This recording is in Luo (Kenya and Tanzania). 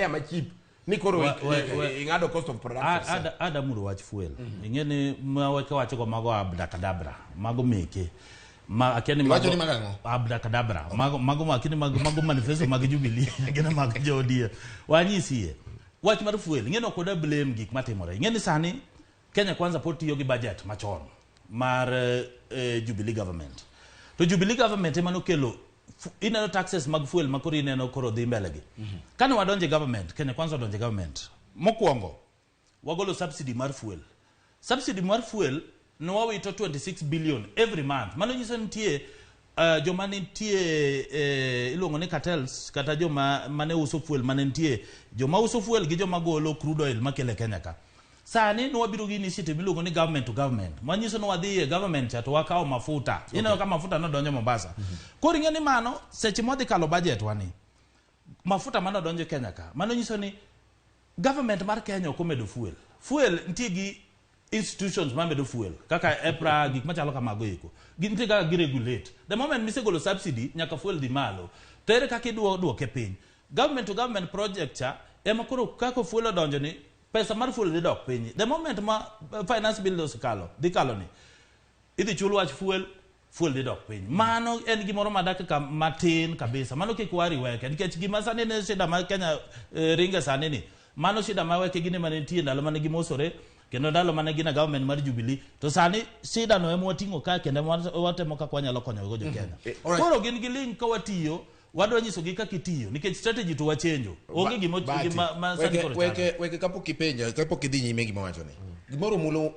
ma cheap ni koro ing'ado cost of production. Ada mulo wach fuel. Ing'e ni ma wacho go mago abracadabra, mago meke. Ma akia ni mago ni mago ang'o? Abracadabra. Mago mago akia ni mago mago manifesto mag Jubilee, gin mag jo ODM. Wanyisie. Wach mar fuel, ing'e ni ok wadwa blame gik matimore. Ing'e ni sani Kenya Kwanza pod tiyo gi budget machon mar Jubilee government. To Jubilee government ema nokelo ineno taxes mag fuel ma koro ineno koro dhi mbele gi. Kane wadonjo e government, Kenya Kwanza odonjo e government, mokwongo wagolo subsidy mar fuel. Subsidy mar fuel ne wawito 26 billion every month. Mano nyiso nitie joma nitie iluongo ni cartels kata joma mane uso fuel mane nitie joma uso fuel gi joma golo crude oil makele Kenya ka. Sani ne wabiro gi initiative miluongo ni government to government. Manyiso ni wadhi e government cha to wakawo mafuta. Ineno ka mafuta nodonjo Mombasa. Koro ing'e ni mano seche mwadhi kalo budget wani mafuta mane odonjo Kenya ka mano nyiso ni government mar Kenya ok omedo fuel. Fuel nitie gi institutions mamedo fuel kaka EPRA gik machalo kamago eko. Nitie kaka giregulate. The moment misegolo subsidy nyaka fuel dhi malo. To ere kaka iduoke piny? Government to government project cha ema koro kaka fuel odonjo ni pesa mar fuel dhi dok piny. The moment ma finance bill osekalo, dhi kalo ni, idhi chul wach fuel, fuel dhi dok piny. Mano en gimoro ma dakika matin kabisa. Mano kik wari weke. Nikech gima sani ne shida ma Kenya ringe sani ni, mano shida ma weke gine mane nitie ndalo mane gimosore, kendo ndalo mane gin e government mar Jubilee. To sani shida no ema wating'o ka kendo ema watemo kaka wanyalo konyo go jo Kenya. Koro gin gi ling ka watiyo, wadwa nyisogi kaka itiyo nikech strategy to wachenjo. Onge gima Bahati, gima ma sani koro chando. Weke kapok ipenjo, kapok idhi nyime gima wacho ni. Gimoro omulo